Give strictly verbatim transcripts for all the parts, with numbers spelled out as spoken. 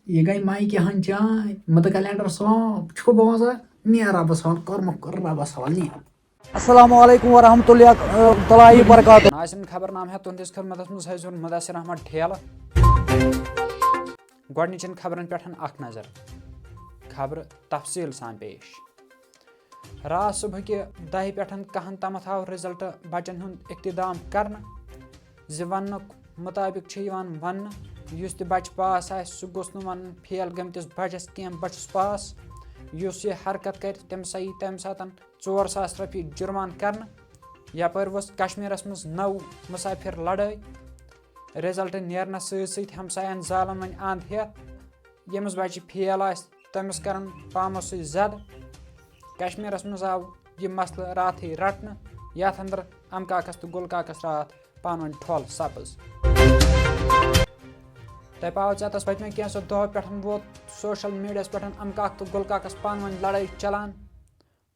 یہِ گٔے مایکہِ ہن چاے، مُدٕ کلینڈر صٲب، چھُکھ بوزان؟ نیر ربس حوال، کوٚرمُت کوٚر ربس حوال، نیر۔ السلام علیکم ورحمۃ اللہ، اللہ وبرکاتہ۔ ناظرین، خبرنامہٕ ہیٚتھ تُہنٛدِس خدمتس منٛز حٲضِر مُدثر احمد ٹھیلہٕ۔ گۄڈٕنِچن خبرن پٮ۪ٹھ اکھ نظر۔ خبرٕ تفصیٖل سان پیش۔ راتھ صبحٕکہِ دَہہِ پٮ۪ٹھ کَہَن تامَتھ آو رِزلٹ بَچَن ہُنٛد اقتدام کرنہٕ زِ وننُک مُطٲبِق چھُ یِوان وننہٕ، یُس تہِ بَچہٕ پاس آسہِ، سُہ گوٚژھ نہٕ وَنُن فیل گٔمتِس بَچَس کینٛہہ، بہٕ چھُس پاس۔ یُس یہِ حرکت کرِ، تٔمِس آیہِ تَمہِ ساتَن ژور ساس رۄپیہِ جُرمان کرنہٕ۔ یَپٲرۍ ووٚتھ کشمیٖرَس منٛز نَو مُسافِر لڑٲے۔ رِزلٹ نیرنَس سۭتۍ سۭتۍ ہمساین زالن وۄنۍ اند ہیتھ، ییٚمِس بچہِ فیل آسہِ، تٔمِس کرن پامو سۭتۍ زد۔ کشمیرس منٛز آو یہِ مسلہٕ راتھٕے رٹنہٕ، یتھ اندر امہٕ کاکس تہٕ گُل کاکس راتھ پانہٕ ؤنۍ ٹھۄل سپٕز۔ تۄہہِ پاوٕ ژےٚ تس پٔتمٮ۪ن کینٛژو دۄہو پٮ۪ٹھ ووت سوشل میڈیاہس پٮ۪ٹھ امہٕ کاک تہٕ گُل کاکس پانہٕ ؤنۍ لڑٲے چلان۔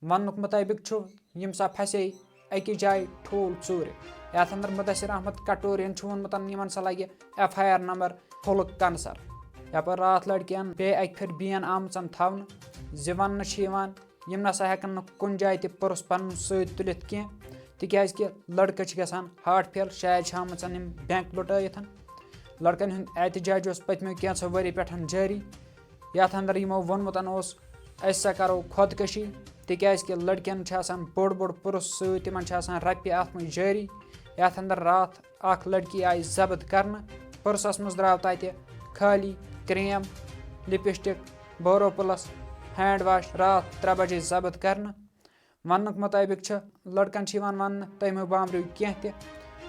وننُک مُطٲبِق چھُ، یِم سا پھسے أکِس جایہِ ٹھوٗل ژوٗرِ۔ یَتھ اندر مُدثر احمد کٹورین چھُ ووٚنمُت، یِمن سا لگہِ ایف آی آر نمبر پھُلُک کنسر۔ یپٲرۍ راتھ لڑکین بیٚیہِ اکہِ پھِرِ بین آمٕژن تھاونہٕ زِ وننہٕ چھِ یِوان، یِم نسا ہٮ۪کن نہٕ کُنہِ جایہِ تہِ پٔرُس پنُن سۭتۍ تُلِتھ کینٛہہ، تِکیازِ کہِ لڑکہٕ چھِ گژھان ہارٹ فیل، شاید چھِ آمٕژن یِم بینک لُٹٲیِتھ۔ لڑکن ہُنٛد احتجاج اوس پٔتمیو کینٛژھو ؤری پٮ۪ٹھ جٲری، یَتھ اندر یِمو ووٚنمُت اوس، أسۍ سا کرو خۄدکٔشی، تِکیازِ کہِ لڑکین چھِ آسان بوٚڑ بوٚڑ پُرُس سۭتۍ، تِمن چھِ آسان رۄپیہِ اَتھ منٛز جٲری۔ یَتھ اندر راتھ اکھ لڑکی آیہِ ضبط کرنہٕ، پُرسس منٛز درٛاو تَتہِ خٲلی کریم، لپسٹک، بوروپلس، ہینڈ واش۔ راتھ ترٛےٚ بجے ضبط کرنہٕ۔ وننُک مُطٲبِق چھُ، لڑکن چھُ یِوان وننہٕ، "تُہۍ مہٕ بامبرِو کینٛہہ تہِ،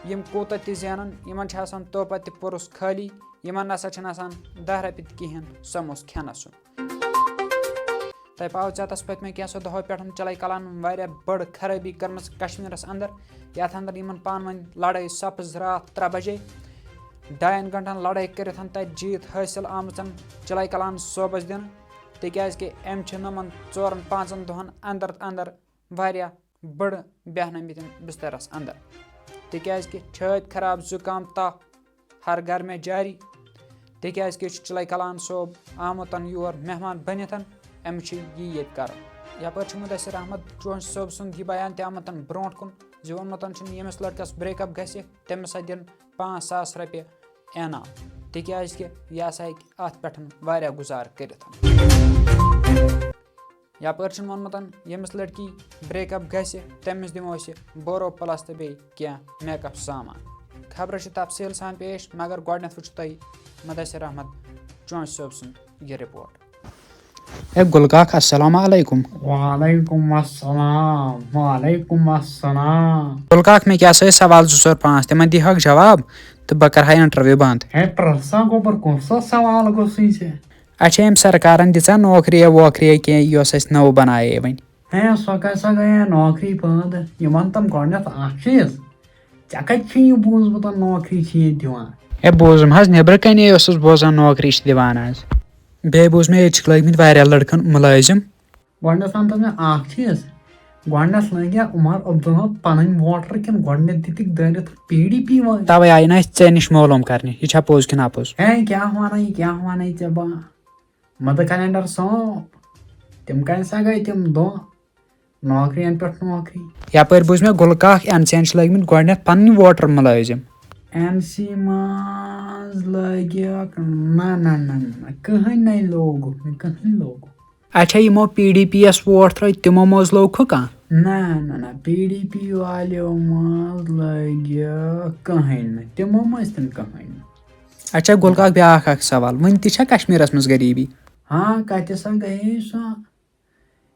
یِم کوٗتاہ تہِ زینن، یِمن چھُ آسان توپت تہِ پُرُس خٲلی، یِمن نسا چھِنہٕ آسان دَہ رۄپیہِ تہِ کِہیٖنۍ سموس کھٮ۪نس سُمب۔" تۄہہِ پاوٕ ژےٚ تس پٔتمٮ۪ن کینٛژھو دۄہو پٮ۪ٹھ چلے کلان واریاہ بٔڑ خرٲبی کٔرمٕژ کشمیٖرس اندر، یتھ اندر یِمن پانہٕ ؤنۍ لڑٲے سپٕز راتھ ترٛےٚ بجے۔ ڈاین گھنٹن لڑٲے کٔرِتھ تتہِ جیٖت حٲصِل آمٕژن چلے کلان صوبس دِنہٕ، تِکیازِ کہِ أمۍ چھِ نوٚمن ژورن پانٛژن دۄہن اندر اندر واریاہ بٔڑ بیہنٲومٕتۍ بسترس اندر، تِکیازِ کہِ چھٲتۍ خراب، زُکام، تپھ، ہر گرمہ جاری۔ تِکیازِ کہِ چھُ چلے کلان صٲب آمُت یور مہمان بٔنِتھ، أمِس چھُ یی ییٚتہِ کرُن۔ یپٲرۍ چھُ مُدثر احمد چونچ صٲب سُنٛد یہِ بیان تہِ آمُت برونٛٹھ کُن زِ ووٚنمُت چھُنہٕ، ییٚمِس لڑکس break up گژھِ، تٔمِس سا دِن پانٛژھ ساس رۄپیہِ انعام، تِکیازِ کہِ یہِ ہسا ہیٚکہِ اتھ پٮ۪ٹھ واریاہ گُزار کٔرِتھ۔ یپٲرۍ چھُن ووٚنمُت، ییٚمِس لڑکی break up گژھِ، تٔمِس دِمو أسۍ بورو پلس تہٕ بیٚیہِ کینٛہہ make up سامان۔ خبرٕ چھِ تفصیٖل سان پیش، مگر گۄڈٕنٮ۪تھ وٕچھِو تُہۍ مُدثر احمد چونچ صٲب سُنٛد یہِ report۔ اے گُل کاک، السلام علیکم۔ وعلیکم السلام، وعلیکم السلام۔ گُل کاک، مےٚ کیٛاہ سا ٲسۍ سوال زٕ ژور پانٛژھ، تِمن دِہاکھ جواب تہٕ بہٕ کرٕ ہا interview بنٛد۔ ہے، پرٛژھ سا گوٚبُر، کُس سا سوال گوٚژھُے ژےٚ؟ اچھا، أمۍ سرکارن دِژا نوکریہ ووکریہ کینٛہہ، یۄس اَسہِ نٔو بنایے وۄنۍ؟ ہے، سۄ کَتہِ سا گٔیے نوکری پٲدٕ؟ یہِ وَن تَم گۄڈٕنٮ۪تھ اَکھ چیٖز، ژےٚ کَتہِ چھُے یہِ بوٗزمُت نوکری چھِ ییٚتہِ دِوان؟ ہے، بوٗزُم حظ، نیٚبرٕ کَنے اوسُس بوزان نوکری چھِ دِوان حظ۔ بیٚیہِ بوٗز مےٚ ییٚتہِ چھِکھ لٲگۍ مٕتۍ واریاہ لٔڑکَن مُلٲزِم۔ گۄڈٕنٮ۪تھ وَن تہٕ مےٚ اَکھ چیٖز، گۄڈٕنٮ۪تھ لٲگیا عمر عبداللہ پَنٕنۍ voter کِنہٕ گۄڈٕنٮ۪تھ دِتِکھ دٲرِتھ پی ڈی پی وٲلۍ؟ تَوَے آیہِ نہٕ اَسہِ ژےٚ نِش معلوٗم کَرنہِ، یہِ چھا پوٚز کِنہٕ اَپُز؟ ہے، کیٛاہ وَنَے، کیٛاہ وَنَے ژےٚ بہٕ؟ مدٕ کلینڈر صٲب، تِم کَتہِ سا گٔے تِم دۄہ؟ نوکرِین پٮ۪ٹھ نوکری۔ یپٲرۍ بوٗز مےٚ گُلہٕ کاک این سی یَن چھِ لٲگۍ مٕتۍ گۄڈٕنٮ۪تھ پنٕنۍ voter مُلٲزِم۔ این سی منٛز لٲگِکھ، نہ، نہ، نہ، نہ، نہ، کٕہٕنۍ نَے لوگُکھ نہٕ، کٕہٕنۍ لوگُکھ۔ اچھا، یِمو پی ڈی پی یَس vote ترٲے، تِمو منٛز لوگ ہُہ کانٛہہ؟ نہ، نہ، نہ، پی ڈی پی والیو منٛز لٲگِکھ کٕہٕنۍ نہٕ، تِمو منٛز تہِ نہٕ کٕہٕنۍ نہٕ۔ اچھا، گُلہٕ کاک، بیٛاکھ اکھ سوال، وُنہِ تہِ چھا کشمیٖرس منٛز غریٖبی؟ ہاں، کتہِ سا گٔیے سۄ؟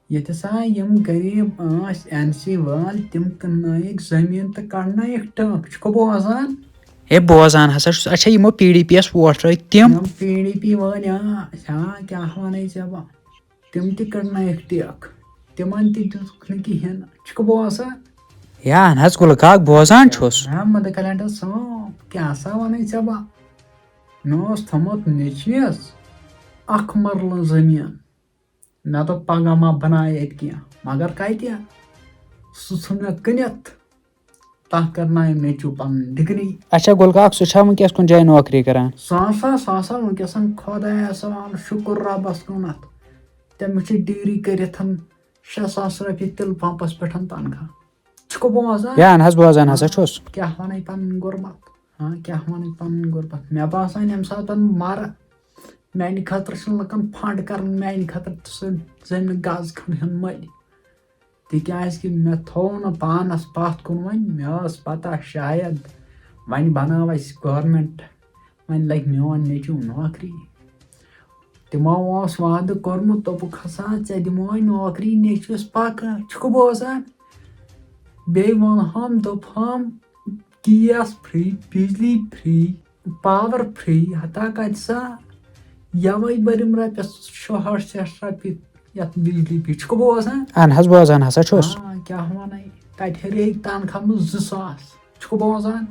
ییٚتہِ سا یِم غریٖب ٲسۍ، این سی وٲلۍ، تِم کٕننٲیِکھ زٔمیٖن تہٕ کڑنٲیِکھ ٹٲنٛکہٕ۔ چھُکھٕ بوزان؟ ہے، بوزان ہسا چھُس۔ اچھا، یِمو پی ڈی پی یَس vote ترٲے تِم؟ یِم پی ڈی پی وٲلۍ، آ، آ، کیٛاہ وَنَے ژےٚ بہٕ؟ تِم تہِ کڑنٲیِکھ ٹیٚکھ۔ تِمن تہِ دیُتکھ نہٕ کِہیٖنۍ۔ چھُکھٕ بوزان؟ ہے، اہن حظ، گُلہٕ کاک، بوزان چھُس۔ ہاں، مدٕ کلینڈر صٲب، کیٛاہ سا وَنَے ژےٚ بہٕ؟ مےٚ اوس تھوٚمُت نیٚچوِس اکھ مرلہٕ زٔمیٖن۔ مےٚ دوٚپ، پگاہ ما بنایہِ اَتہِ کینٛہہ، مگر کَتہِ؟ سُہ ژھُن مےٚ کٕنِتھ۔ تَتھ کٔر نایہِ نیٚچوٗ پَنٕنۍ ڈگری۔ اچھا، گُل کاک، سُہ چھا وٕنکیٚس کُنہِ جایہِ نوکری کران؟ سُہ ہسا سُہ ہسا وٕنکیٚسن خۄدایَس حوالہٕ، شُکُر رۄبَس کُنَتھ، تٔمِس چھِ ڈگری کٔرِتھ شےٚ ساس رۄپیہِ تِلہٕ پمپَس پٮ۪ٹھ تنخواہ۔ چھُکھٕ بوزان؟ یا اہن حظ، بوزان ہسا چھُس۔ کیٛاہ وَنَے پَنٕنۍ غُربت؟ ہاں، کیٛاہ وَنَے پَنٕنۍ غُربت؟ مےٚ باسان، ییٚمہِ ساتہٕ مَرٕ، میٛانہِ خٲطرٕ چھِنہٕ لُکَن فنڈ کَرُن، میٛانہِ خٲطرٕ تہِ سُہ زٔمیٖن گز کھنٛڈ ہن مٔلۍ۔ تِکیٛازِ کہِ مےٚ تھوٚو نہٕ پانَس پَتھ کُن وۄنۍ۔ مےٚ ٲس پَتہ شاید وۄنۍ بَناو اَسہِ گورمٮ۪نٛٹ، وۄنۍ لَگہِ میون نیٚچوٗ نوکری۔ تِمو اوس وعدٕ کوٚرمُت، دوٚپُکھ ہسا، ژےٚ دِموے نوکری نیٚچوِس پَکہٕ۔ چھُکھٕ بوزان؟ بیٚیہِ ووٚن ہم، دوٚپ ہم، گیس فری، بجلی فری، پاور فری، ہتا کتہِ سا؟ یوے بٔرِم رۄپیس شُہٲٹھ شیٹھ رۄپیہِ یتھ بجلی فری۔ چھُکھٕ بوزان؟ اہن حظ، بوزان ہسا چھُس۔ آ، کیٛاہ ونے؟ تتہِ ہیٚرے تنخواہ منٛز زٕ ساس۔ چھُکھٕ بوزان؟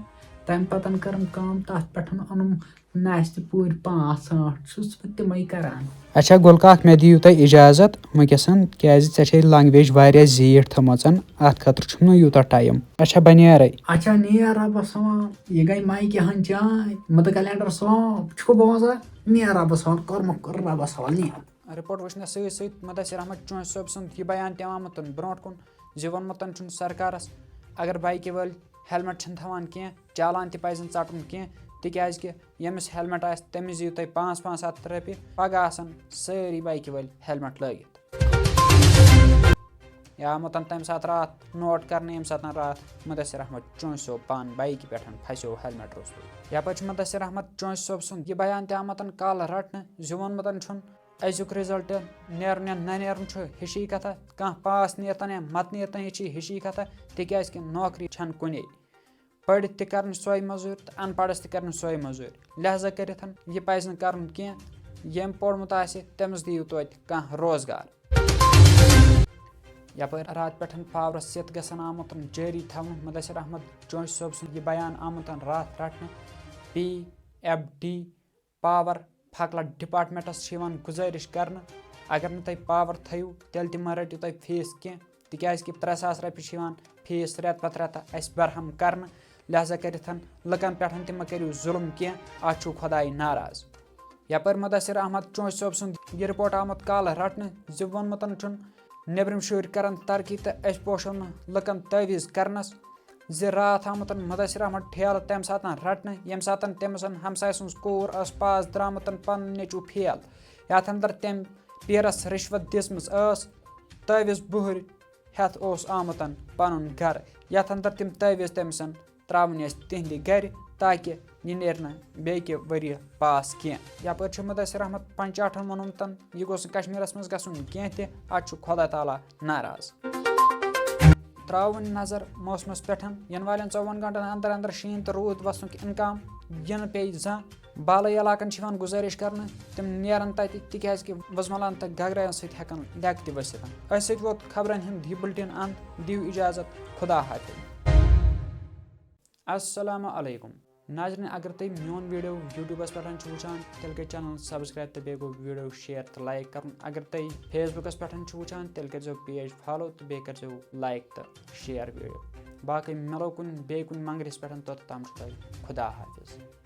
تمہِ پتن کٔرٕم کٲم، تتھ پٮ۪ٹھ اوٚنُم نستہِ پوٗرۍ پانٛژھ ٲٹھ، چھُس بہٕ تِمے کران۔ اچھا گُل کاک، مےٚ دِیِو تُہۍ اجازت وٕنکیٚسن، کیازِ ژےٚ چھے language واریاہ زیٖٹھ تھٲمٕژ، اتھ خٲطرٕ چھُم نہٕ یوٗتاہ ٹایم۔ اچھا، بہٕ نیرے۔ اچھا نیر رۄبس حوال، یہِ گٔے مایکہِ ہن چاے، مُدٕ کلینڈر صٲب، چھُکھٕ بوزان؟ نیر رۄبس حوال، کوٚرمُت رۄبس حوال، نیر۔ رپورٹ وٕچھنس سۭتۍ سۭتۍ مدثر احمد چونچ صٲب سُنٛد یہِ بیان تہِ آمُت برونٛٹھ کُن زِ ووٚنمُت چھُن سرکارس، اگر بایکہِ وٲلۍ ہیلمٹ چھِنہٕ تھاوان کینٛہہ، چالان تہِ پزن ژٹُن کینٛہہ، تِکیازِ کہِ ییٚمِس ہیلمٹ آسہِ، تٔمِس دِیِو تُہۍ پانٛژھ پانٛژھ ہتھ رۄپیہِ۔ پگاہ آسن سٲری بایکہِ وٲلۍ ہیلمٹ لٲگِتھ۔ یہِ آمُت تمہِ ساتہٕ راتھ نوٹ کرنہٕ، ییٚمہِ ساتہٕ راتھ مدثر احمد چونچ صٲب پانہٕ بایکہِ پٮ۪ٹھ پھسیو ہیلمٹ روٚستُے۔ یپٲرۍ چھُ مدثر احمد چونچ صٲب سُنٛد یہِ بیان تہِ آمُت کالہٕ رٹنہٕ زِ ووٚنمُت چھُن، أزیُک رِزلٹ نیرُن یا نہ نیرُن چھُ ہِشی کتھا، کانٛہہ پاس نیرتن یا مت نیرتن، یہِ چھِ ہِشی کتھا، تِکیازِ کہِ نوکری چھنہٕ کُنے۔ پٔرِتھ تہِ کرن سۄے مٔزوٗرۍ تہٕ ان پڑھس تہِ کرن سۄے مٔزوٗرۍ۔ لہذا کٔرِتھ یہِ پزِ نہٕ کرُن کینٛہہ، ییٚمۍ پوٚرمُت آسہِ تٔمِس دِیِو توتہِ کانٛہہ روزگار۔ یپٲرۍ راتہٕ پٮ۪ٹھ پاورس سِتھ گژھن آمُت جٲری تھاونہٕ مدثر احمد چونچ صٲب سُنٛد یہِ بیان آمُت راتھ رٹنہٕ، پی ایف ڈی پاور پھکلہ ڈپارٹمنٹس چھِ یِوان گُزٲرِش کرنہٕ، اگر نہٕ تُہۍ پاور تھٲیِو، تیٚلہِ تہِ مہ رٔٹِو تُہۍ فیس کینٛہہ، تِکیازِ کہِ ترٛےٚ ساس رۄپیہِ چھِ یِوان فیس رٮ۪تہٕ پتہٕ رٮ۪تہٕ اَسہِ برہم کرنہٕ۔ لہذا کٔرِتھ لُکن پٮ۪ٹھ تہِ مہ کٔرِو ظُلم کینٛہہ، اتھ چھُ خۄداے ناراض۔ یپٲرۍ مدثر احمد چونچ صٲب سُنٛد یہِ رپورٹ آمُت کالہٕ رٹنہٕ زِ ووٚنمُت چھُن، نیٚبرِم شُرۍ کرن ترقی تہٕ أسۍ پوشو نہٕ لُکن تعویٖذ کرنس زِ راتھ آمُت مدثر احمد ٹھیلہٕ تمہِ ساتہٕ رٹنہٕ، ییٚمہِ ساتہٕ تٔمِس ہمسایہِ سٕنٛز کوٗر ٲس پاس درٛامُت پنُن نیٚچوٗ فیل، یتھ اندر تٔمۍ پیرس رشوت دِژمٕژ ٲس، تعویٖذ بُہٕرۍ ہٮ۪تھ اوس آمُت پنُن گرٕ، یتھ اندر تِم تعویٖذ تٔمِس ترٛاوٕنۍ ٲسۍ تِہنٛدِ گرِ، تاکہِ یہِ نیرِ نہٕ بیٚیہِ کہِ ؤریہِ پاس کینٛہہ۔ یپٲرۍ چھُ مدثر احمد پنچاٹھن ووٚنمُت، یہِ گوٚژھ نہٕ کشمیرس منٛز گژھُن کینٛہہ تہِ، اتھ چھُ خۄدا تعالیٰ ناراض۔ ترٛاوو وۄنۍ نظر موسمس پٮ۪ٹھ۔ یِنہٕ والٮ۪ن ژۄوُہن گھنٹن اندر اندر شیٖن تہٕ روٗد وسنُک امکان، یِنہٕ پیٚیہِ زانٛہہ۔ بالٲیی علاقن چھِ یِوان گُزٲرِش کرنہٕ، تِم نیرن تتہِ، تِکیازِ کہِ وُزملن تہٕ گگرن سۭتۍ ہٮ۪کن لیٚکہٕ تہِ ؤسِتھ۔ أسۍ سۭتۍ ووت خبرن ہُنٛد یہِ بُلٹن اند۔ دِیِو اجازت، خدا حافظ۔ السلام علیکم۔ ناظرین، اگر تُہۍ میون ویڈیو یوٹیوبس پٮ۪ٹھ چھِو وٕچھان، تیٚلہِ کٔرِو چینل سبسکرایب تہٕ بیٚیہِ گوٚو ویڈیو شیئر تہٕ لایک کرُن۔ اگر تُہۍ فیس بُکس پٮ۪ٹھ چھِو وٕچھان، تیٚلہِ کٔرۍزیو پیج فالو تہٕ بیٚیہِ کٔرۍزیو لایک تہٕ شیئر ویڈیو۔ باقٕے مِلو کُنہِ بیٚیہِ کُنہِ منگرِس پٮ۪ٹھ، توٚت تام چھُ تۄہہِ خدا حافظ۔